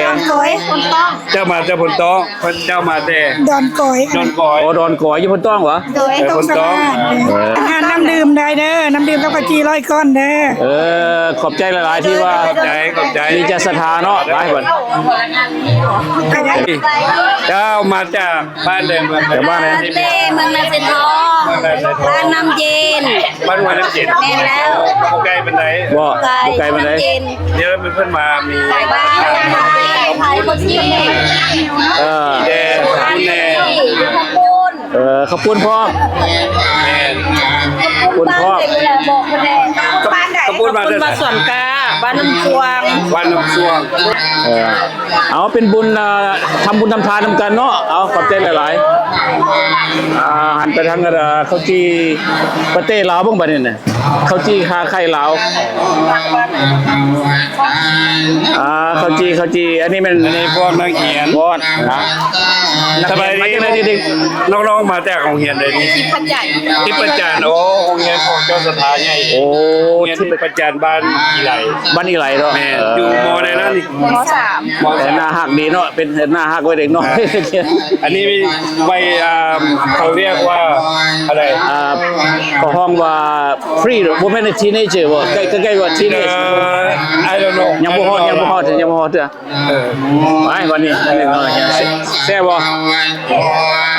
ເຈົ້າມາແຕ່ໂພນຕ້ອງ ເພິ່ນ ເຈົ້າມາແຕ່ ດອນກອຍ ດອນກອຍ. ໂອ້ ດອນກອຍ ຢູ່ໂພນຕ້ອງຫວາ? ໂດຍ ເອີ ໂພນຕ້ອງ. ເອີ ອາຫານນ້ຳດື່ມໄດ້ເດີ ນ້ຳດື່ມກັບເຂົ້າຈີ່ຮ້ອຍກ້ອນເດີ. ເອີ ຂອບໃຈຫຼາຍໆ ທີ່ວ່າ ຂອບໃຈ ຂອບໃຈ ມີຈິດສັດທາເນາະ. ໄປ ເຈົ້າມາຈາກບ້ານໃດ? ເມືອງໃດ? ເມືອງນາຊາຍທອງ ເມືອງນາຊາຍທອງ ບ້ານນ້ຳເຢັນ ບ້ານຫ້ວຍນ້ຳເຢັນ. ແມ່ນແລ້ວ ບໍ່ໄກປານໃດ. ບໍ່ ບໍ່ໄກປານໃດ. ດຽວເພິ່ນ ເພິ່ນມາມີ ເອີ ແດ່ ຂອບຄຸນແດ່. ເອີ ເຂົ້າປຸ້ນພ້ອມ ແມ່ນ ເຂົ້າປຸ້ນພ້ອມ. ເຂົ້າປຸ້ນມາແຕ່ໃສ? ສວນກາ. ບ້ານນ້ຳຊວງ ບ້ານນ້ຳຊວງ ເອີ ເອົາ ເປັນບຸນ ອ່າ ທຳບຸນທຳທານນຳກັນເນາະ. ເອົາ ຂອບໃຈຫຼາຍໆ. ອ່າ ຫັນໄປທາງ ອ່າ ເຂົ້າຈີ່ປະເທດລາວເບິ່ງບັດນີ້ນະ ເຂົ້າຈີ່ຄາໄຂ່ລາວ. ອ່າ ເຂົ້າຈີ່ ເຂົ້າຈີ່ ອັນນີ້ແມ່ນ ອັນນີ້ພວກນັກຮຽນ ພວກ ອ່າ ສະບາຍດີ ມາຈາກໃດເດັກໆ? ນ້ອງໆ ມາຈາກໂຮງຮຽນໃດນີ້? ທິບພະຈັນ ທິບພະຈັນ. ໂອ້ ໂຮງຮຽນຂອງເຈົ້າສັດທາໃຫຍ່. ໂອ້ ໂຮງຮຽນທິບພະຈັນ ບ້ານອີໄຫຼ ບ້ານອີໄຫຼເນາະ. ແມ່ນ ເອີ ຢູ່ ມໍ ໃດນະນີ້? ມໍ ສາມ ມໍ ສາມ. ໜ້າຮັກດີເນາະ ເປັນໜ້າຮັກໄວ້ເດັກນ້ອຍ. ອັນນີ້ໄວ້ ອ່າ ເຂົາຮຽກວ່າອະໄລ? ອ່າ ເຂົາຮ້ອງວ່າ free ບໍ່ແມ່ນ teenager ບໍ່? ໃກ້ ໃກ້ວ່າ teenage. ເອີ I don't know. ຍັງບໍ່ຮອດ ຍັງບໍ່ຮອດ ຍັງບໍ່ຮອດເທື່ອ. ເອີ ໄປ ບັດນີ້ ອັນນີ້ເນາະ ແຊບບໍ່?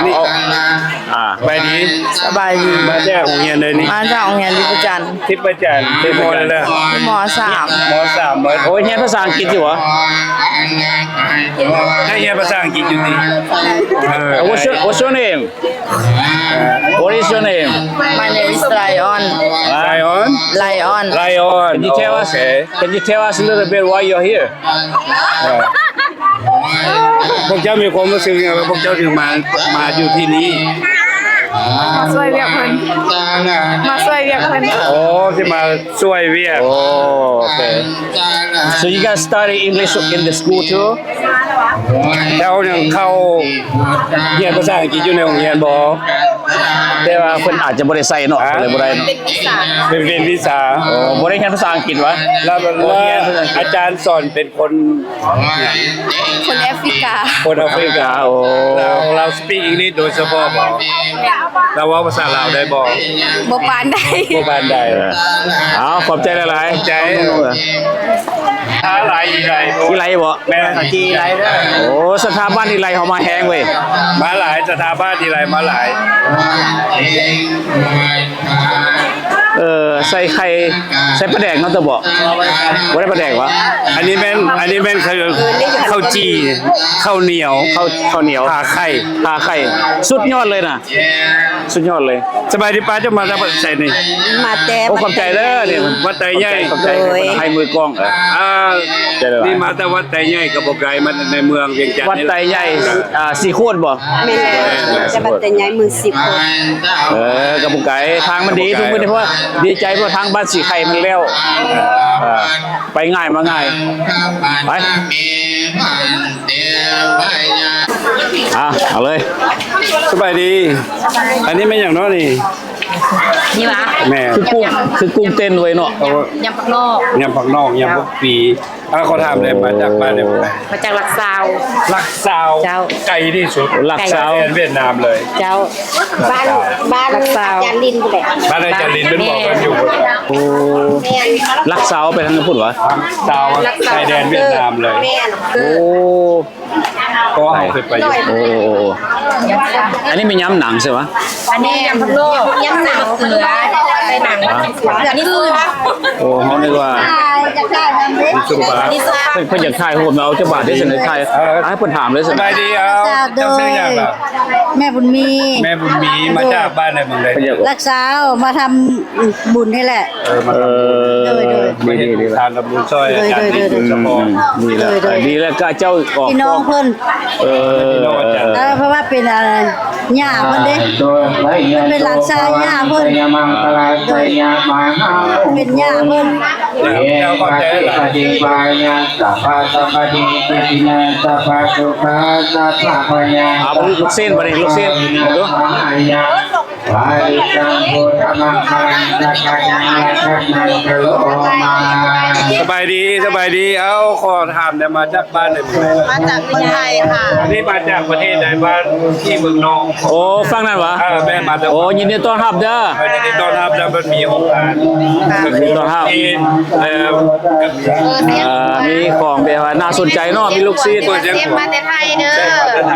ນີ້ ອ່າ ສະບາຍດີ ສະບາຍດີ. ມາຈາກໂຮງຮຽນໃດນີ້? ມາຈາກໂຮງຮຽນທິບພະຈັນ. ທິບພະຈັນ ເປັນມໍ ເປັນມໍ ເລີຍ ມໍ ສາມ ມໍ ສາມ. ໂອ້ຍ ຮຽນພາສາອັງກິດຢູ່ຫວາ? ໄດ້ຮຽນພາສາອັງກິດຢູ່ຕິ? ເອີ What's your, what's your name? What is your name? My name is Lion. Lion? Lion. Lion. Can you tell us, okay. Can you tell us a little bit why you're here? ເອີ ພວກເຈົ້າມີຄວາມຮູ້ສຶກຫຍັງ ພວກເຈົ້າເຖິງມາ ມາຢູ່ທີ່ນີ້? ມາຊ່ວຍວຽກເພິ່ນ ມາຊ່ວຍວຽກເພິ່ນ. ໂອ້ ຊິມາຊ່ວຍວຽກ. ໂອ້ ໂອເຄ. So you guys study English in the school too? ເຈົ້າຍັງເຂົ້າຮຽນພາສາອັງກິດຢູ່ໃນໂຮງຮຽນບໍ່? ແຕ່ວ່າເພິ່ນອາດຈະບໍ່ໄດ້ໃຊ້ເນາະ ກໍເລີຍບໍ່ໄດ້ເນາະ. ເປັນວິຊາ ເປັນ ເປັນວິຊາ. ໂອ້ ບໍ່ໄດ້ຮຽນພາສາອັງກິດຫວາ? ແລ້ວ ແລ້ວອາຈານສອນເປັນຄົນ ຄົນແອຟຣິກາ ຄົນແອຟຣິກາ. ໂອ້ ລາວ ລາວ speak English ໂດຍສະເພາະບໍ່? ລາວເວົ້າພາສາລາວໄດ້ບໍ່? ບໍ່ປານໃດ ບໍ່ປານໃດ. ເອີ ເອົາ ຂອບໃຈຫຼາຍໆ. ຂອບໃຈ. ຖ້າຫຼາຍອີໄຫຼ ອີໄຫຼບໍ່? ແມ່ນ ຈີໄຫຼເດີ. ໂອ້ ສະຖາບັນອີໄຫຼເຮົາມາແຮງເວີຍ. ມາຫຼາຍ ສະຖາບັນອີໄຫຼມາຫຼາຍ. ເອີ ໃສ່ໄຂ່ ໃສ່ປາແດກເນາະ ຕົວບໍ່? ບໍ່ໄດ້ປາແດກຫວາ? ອັນນີ້ແມ່ນ ອັນນີ້ແມ່ນເຂົ້າ ເຂົ້າຈີ່ ເຂົ້າໜຽວ ເຂົ້າ ເຂົ້າໜຽວ ທາໄຂ່ ທາໄຂ່. ສຸດຍອດເລີຍນະ. ສຸດຍອດເລີຍ. ສະບາຍດີປ້າ ເຈົ້າມາຈາກໃສນີ້? ມາແຕ່ ໂອ້ ຂອບໃຈເດີນີ້ ວັດໄຕໃຫຍ່. ຂອບໃຈ ຂອບໃຈ ໃຫ້ມືກ້ອງ. ເອີ ອ່າ ນີ້ມາແຕ່ວັດໄຕໃຫຍ່ກໍບໍ່ໄກ ມາໃນເມືອງວຽງຈັນ. ວັດໄຕໃຫຍ່ ອ່າ ສີໂຄດບໍ່? ແມ່ນແລ້ວ ແຕ່ວັດໄຕໃຫຍ່ເມືອງສີໂຄດ. ເອີ ກໍບໍ່ໄກ ທາງມັນດີທຸກມື້ນີ້ ເພາະວ່າດີໃຈ ເພາະທາງບ້ານສີໄຂ່ມັນແລ້ວ. ເອີ ໄປງ່າຍມາງ່າຍ. ໄປ ອ່ະ ເອົາເລີຍ. ສະບາຍດີ. ອັນນີ້ແມ່ນຫຍັງເນາະນີ້? ນີ້ຫວາ? ແມ່ນ ຄືກຸ້ງ ຄືກຸ້ງເຕັ້ນເວີຍເນາະ. ຍຳ ຍຳຜັກນອກ ຍຳຜັກນອກ ຍຳຜັກປີ. ອ່າ ຂໍຖາມແດ່ ມາຈາກບ້ານໃດ? ມາຈາກຫຼັກຊາວ. ຫຼັກຊາວ. ເຈົ້າ. ໄກທີ່ສຸດ. ຫຼັກຊາວ ແດນຫວຽດນາມເລີຍ. ເຈົ້າ. ບ້ານ ບ້ານອາຈານລິນພຸ້ນແຫຼະ. ບ້ານອາຈານລິນເພິ່ນບອກເພິ່ນຢູ່ພຸ້ນ. ໂອ້ ຫຼັກຊາວໄປທາງພຸ້ນຫວາ? ຫຼັກຊາວ ຊາຍແດນຫວຽດນາມເລີຍ. ແມ່ນ. ໂອ້ ເພາະວ່າເຮົາເຄີຍໄປຢູ່. ໂອ້ ໂອ້ ໂອ້ ອັນນີ້ແມ່ນຍຳໜັງໃຊ່ຫວາ? ອັນນີ້ຍຳຜັກນອກ ຍຳໜັງເສືອ ໃສ່ໜັງ ອັນນີ້ຄື ໂອ້ ເຮົານຶກວ່າ ເພິ່ນ ເພິ່ນຢາກຖ່າຍຮູບນະ ເອົາຈັກບາດເດ້ ຊັ້ນຖ່າຍ ເອົາໃຫ້ເພິ່ນຖາມເລີຍຊັ້ນ. ສະບາຍດີ ເອົາ ເຈົ້າຊື່ຫຍັງລະ? ແມ່ບຸນມີ. ແມ່ບຸນມີ ມາຈາກບ້ານໃດ ເມືອງໃດ? ລັກຊາວ ມາທຳບຸນນີ້ແຫຼະ. ເອີ ມາທຳບຸນ. ເອີ ໂດຍ ໂດຍ ມາເຮັດ ດີ ດີ ທານທຳບຸນຊ່ອຍອາຈານ ໂດຍ ໂດຍ ໂດຍສະເພາະ. ດີແລ້ວ ເອີ ດີແລ້ວ ກະເຈົ້າອອກ ພີ່ນ້ອງເພິ່ນ. ເອີ ເອີ ເພາະວ່າເປັນ ອ່າ ຍ່າເພິ່ນເດ້ ເປັນຫຼານຊາຍຍ່າເພິ່ນ ເປັນຍ່າເພິ່ນ. ເຈົ້າ ເຈົ້າ ຂອບໃຈຫຼາຍ. ເອົາລູກຊີ້ນບາດນີ້ ລູກຊີ້ນ ເບິ່ງດູ. ສະບາຍດີ ສະບາຍດີ. ເອົາ ຂໍຖາມແດ່ ມາຈາກບ້ານໃດ? ມາຈາກເມືອງໄທຄ່ະ. ອັນນີ້ມາຈາກປະເທດໃດ? ບ້ານທີ່ເມືອງນອກ. ໂອ້ ຝັ່ງນັ້ນຫວາ? ເອີ ແມ່ນ ມາຈາກ. ໂອ້ ຍິນດີຕ້ອນຮັບເດີ. ເອີ ຍິນດີຕ້ອນຮັບເດີ. ມັນມີໂຮງງານ ຍິນດີຕ້ອນຮັບ. ເອີ ອ່າ ມີຂອງແບບວ່າໜ້າສົນໃຈເນາະ ມີລູກຊີ້ນ. ເຊຟມາແຕ່ໄທເດີ. ເຊຟມາແຕ່ໄທ.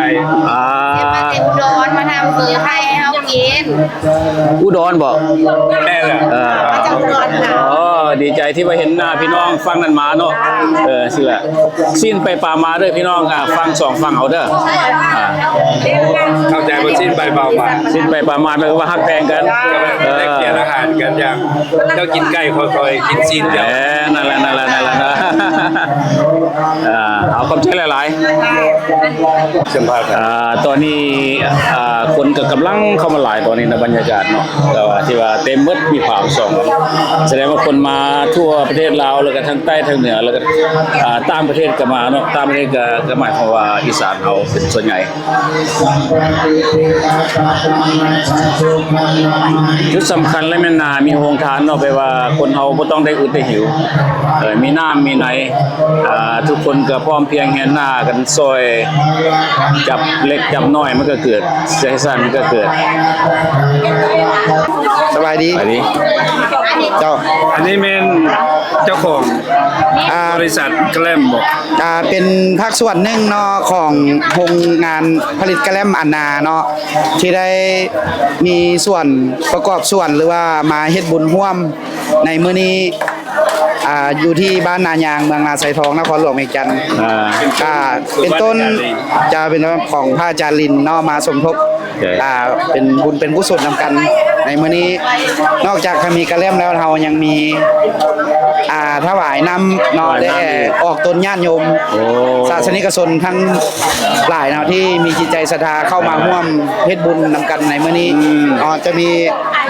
ອ່າ ເຊຟມາແຕ່ອຸດອນ ມາທຳເຝີໄທໃຫ້ເຮົາກິນ. ອຸດອນບໍ? ແມ່ນແຫຼະ. ເອີ ມາຈາກອຸດອນຄ່ະ. ອໍ ດີໃຈທີ່ວ່າເຫັນໜ້າພີ່ນ້ອງຝັ່ງນັ້ນມາເນາະ. ເອີ ຊີ້ແຫຼະ ຊີ້ນໄປປາມາເດີພີ່ນ້ອງ. ອ່າ ຝັ່ງສອງຝັ່ງເອົາເດີ. ອ່າ ເຂົ້າໃຈບໍ່? ຊີ້ນໄປ ປະມານ ຊີ້ນໄກ່ປະມານ ແປວ່າຮັກແພງກັນ ເອີ ແລກປ່ຽນອາຫານກັນ ຢ່າງເຈົ້າກິນໄກ່ ຂ້ອຍ ຂ້ອຍກິນຊີ້ນເຈົ້າ ເອີ ນັ້ນແຫຼະ ນັ້ນແຫຼະ ນັ້ນແຫຼະ ອ່າ ເອົາ ຂອບໃຈຫຼາຍໆ ສຳພາດ ອ່າ ຕອນນີ້ ອ່າ ຄົນກໍກຳລັງເຂົ້າມາຫຼາຍຕອນນີ້ນະ ບັນຍາກາດເນາະ ແຕ່ວ່າທີ່ວ່າເຕັມໝົດ ມີພາບສອງ ສະແດງວ່າຄົນມາທົ່ວປະເທດລາວ ແລ້ວກໍທັງໃຕ້ທັງເໜືອ ແລ້ວກໍ ອ່າ ຕ່າງປະເທດກໍມາເນາະ ຕ່າງປະເທດກໍ ກໍໝາຍຄວາມວ່າອີສານເຮົາເປັນສ່ວນໃຫຍ່. ຈຸດສຳຄັນເລີຍແມ່ນ ອ່າ ມີໂຮງທານເນາະ ແປວ່າຄົນເຮົາບໍ່ຕ້ອງໄດ້ອຶດໄດ້ຫິວ ເອີ ມີນ້ຳມີໃນ ອ່າ ທຸກຄົນກໍພ້ອມພຽງແຮ່ໜ້າກັນຊ່ອຍ ຈັບເລັກຈັບນ້ອຍ ມັນກໍເກີດ ເສດສະໝັນກໍເກີດ. ສະບາຍດີ ສະບາຍດີ ເຈົ້າ ອັນນີ້ແມ່ນເຈົ້າຂອງ ອ່າ ບໍລິສັດກະແລັມບໍ? ອ່າ ເປັນພາກສ່ວນໜຶ່ງເນາະ ຂອງໂຮງງານຜະລິດກະແລັມອັນນາເນາະ ທີ່ໄດ້ມີສ່ວນປະກອບສ່ວນ ຫຼືວ່າມາເຮັດບຸນຮ່ວມໃນມື້ນີ້ ອ່າ ຢູ່ທີ່ບ້ານນາຍາງ ເມືອງນາຊາຍທອງ ນະຄອນຫຼວງວຽງຈັນ ອ່າ ກໍເປັນຕົ້ນ ຈະເປັນຂອງພະອາຈານລິນເນາະ ມາສົມທົບ ອ່າ ເປັນບຸນເປັນກຸສົນນຳກັນໃນມື້ນີ້. ນອກຈາກຈະມີກະແລັມແລ້ວ ເຮົາຍັງມີ ອ່າ ຖວາຍນ້ຳເນາະ ແດ່ອອກຕົນຍາດໂຍມ ສາສະນິກະຊົນທັງຫຼາຍເນາະ ທີ່ມີຈິດໃຈສັດທາເຂົ້າມາຮ່ວມເຮັດບຸນນຳກັນໃນມື້ນີ້ເນາະ ຈະມີ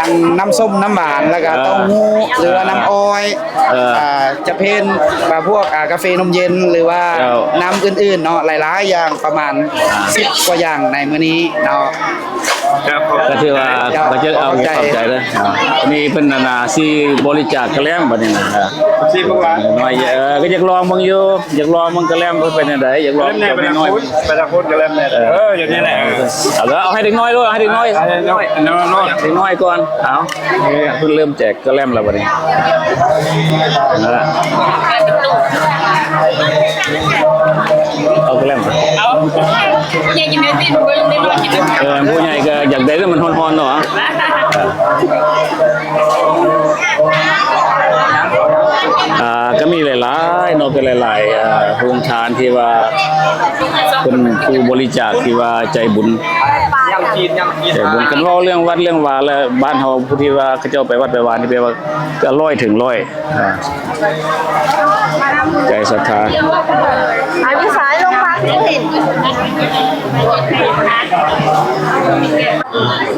ທັງນ້ຳສົ້ມ ນ້ຳຫວານ ແລ້ວກໍເຕົ້າຫູ້ ຫຼືວ່ານ້ຳອ້ອຍ ເອີ ອ່າ ຈະເປັນ ອ່າ ພວກ ອ່າ ກາເຟນົມເຢັນ ຫຼືວ່າ ເຈົ້າ ນ້ຳອື່ນໆເນາະ ຫຼາຍໆຢ່າງ ປະມານສິບກວ່າຢ່າງໃນມື້ນີ້ເນາະ. ກໍຖືວ່າ ເຈົ້າ ກໍຈະເອົາ ຂອບໃຈ ຂອບໃຈເດີ. ອັນນີ້ເພິ່ນ ອັນນ່າ ຊິບໍລິຈາກກະແລັມບັດນີ້ນະ ຊິບໍ່ວ່າ ນ້ອຍ ເອີ ກໍຢາກລອງເບິ່ງຢູ່ ຢາກລອງເບິ່ງກະແລັມເພິ່ນເປັນຈັ່ງໃດ ຢາກລອງ ກະແລັມແດ່ ເປັນຄົນ ເປັນຄົນກະແລັມແດ່ ເອີ ເອີ ຢູ່ນີ້ແຫຼະ ເອີ ເອົາເລີຍ ເອົາໃຫ້ເດັກນ້ອຍໂລດ ໃຫ້ເດັກນ້ອຍ ໃຫ້ເດັກນ້ອຍ ເດັກນ້ອຍກ່ອນ ເອົາ ເພິ່ນເລີ່ມແຈກກະແລັມແລ້ວບັດນີ້ ນັ້ນລະ ເອົາກະແລັມ ເອີ ຜູ້ໃຫຍ່ກໍຢາກໄດ້ ແຕ່ມັນຮ້ອນໆເນາະ ອ່າ ກໍມີຫຼາຍໆເນາະ ກໍຫຼາຍໆ ອ່າ ໂຮງທານທີ່ວ່າເປັນຜູ້ບໍລິຈາກທີ່ວ່າໃຈບຸນ ໃຈບຸນ ຄັນເວົ້າເລື່ອງວັດເລື່ອງວາແລ້ວ ບ້ານເຮົາຜູ້ທີ່ວ່າເຂົາເຈົ້າໄປວັດໄປວານີ້ແປວ່າກໍຮ້ອຍເຖິງຮ້ອຍ ອ່າ ໃຈສັດທາ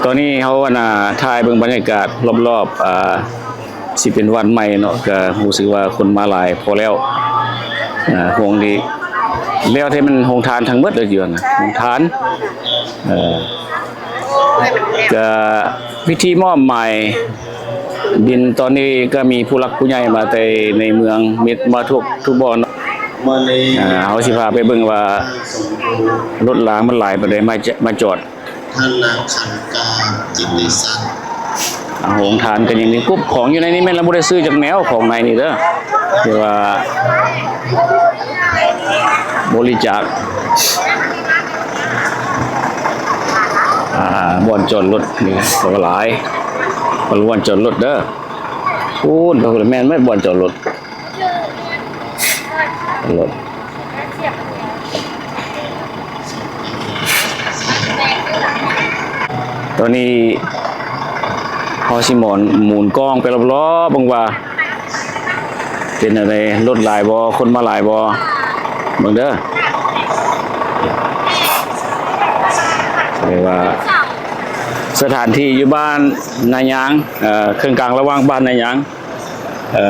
ຕອນນີ້ເຮົາ ອັນນ່າ ຖ່າຍເບິ່ງບັນຍາກາດລອບໆ ອ່າ ຊິເປັນວັດໃໝ່ເນາະ ກະຮູ້ສຶກວ່າຄົນມາຫຼາຍພໍແລ້ວ ອ່າ ໂຮງທີ່ ແລ້ວແທ້ແມ່ນໂຮງທານທັງໝົດເລີຍຢູ່ຫັ້ນນະ ໂຮງທານ ເອີ ກະພິທີມອບໝາຍດິນຕອນນີ້ກະມີຜູ້ຫຼັກຜູ້ໃຫຍ່ມາແຕ່ໃນເມືອງ ມີມາທຸກ ທຸກບ່ອນ ອ່າ ເຮົາຊິພາໄປເບິ່ງວ່າລົດລາງມັນຫຼາຍປານໃດ ມາຈະ ມາຈອດ ທ່ານນາງ ຄັນກາ ກິດຕິສັກ ອ່າ ໂຮງທານກໍຍັງມີ ກຸບຂອງຢູ່ໃນນີ້ແມ່ນລະບໍ່ໄດ້ຊື້ຈັກແນວ ຂອງໃນນີ້ເດີ ທີ່ວ່າບໍລິຈາກ ອ່າ ບ່ອນຈອດລົດນີ້ກໍຫຼາຍ ບ່ອນຈອດລົດເດີ ພຸ້ນ ພຸ້ນ ແມ່ນໝົດບ່ອນຈອດລົດ. ລົດ ຕອນນີ້ເຮົາຊິໝູນ ໝູນກ້ອງໄປລອບໆ ເບິ່ງວ່າເປັນແນວໃດ ລົດຫຼາຍບໍ່ ຄົນມາຫຼາຍບໍ່ ເບິ່ງເດີ ເອີ້ນວ່າສະຖານທີ່ຢູ່ບ້ານນາຍາງ ເອີ ເຄິ່ງກາງລະຫວ່າງບ້ານນາຍາງ ເອີ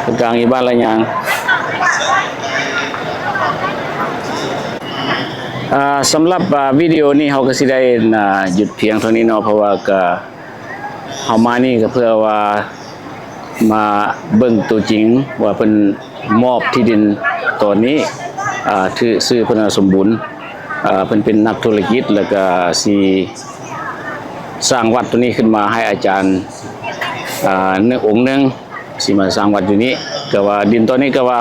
ເຄິ່ງກາງຢູ່ບ້ານລະຍາງ ອ່າ ສຳລັບ ອ່າ ວິດີໂອນີ້ເຮົາກໍຊິໄດ້ ອ່າ ຢຸດພຽງເທົ່ານີ້ເນາະ ເພາະວ່າກໍ ເຮົາມານີ້ກໍເພື່ອວ່າມາເບິ່ງຕົວຈິງວ່າເພິ່ນມອບທີ່ດິນຕອນນີ້ ອ່າ ຖືກຊື່ເພິ່ນວ່າສົມບູນ ອ່າ ເພິ່ນເປັນນັກທຸລະກິດ ແລ້ວກໍຊິ ສ້າງວັດຕົວນີ້ຂຶ້ນມາໃຫ້ອາຈານ ອ່າ ໜຶ່ງ ອົງໜຶ່ງ ຊິມາສ້າງວັດຢູ່ນີ້ ກໍວ່າດິນຕອນນີ້ກໍວ່າ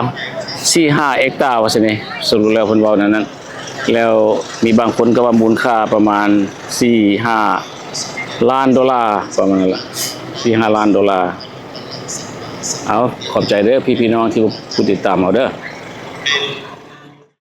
ສີ່ຫ້າເອັກຕາວ່າຊັ້ນນີ້ ສະຫຼຸບແລ້ວເພິ່ນເວົ້າແນວນັ້ນ ແລ້ວມີບາງຄົນກໍວ່າມູນຄ່າປະມານສີ່ຫ້າລ້ານໂດລາ ປະມານນັ້ນລະ ສີ່ຫ້າລ້ານໂດລາ. ເອົາ ຂອບໃຈເດີພີ່ໆນ້ອງໆ ທີ່ຜູ້ຕິດຕາມເຮົາເດີ.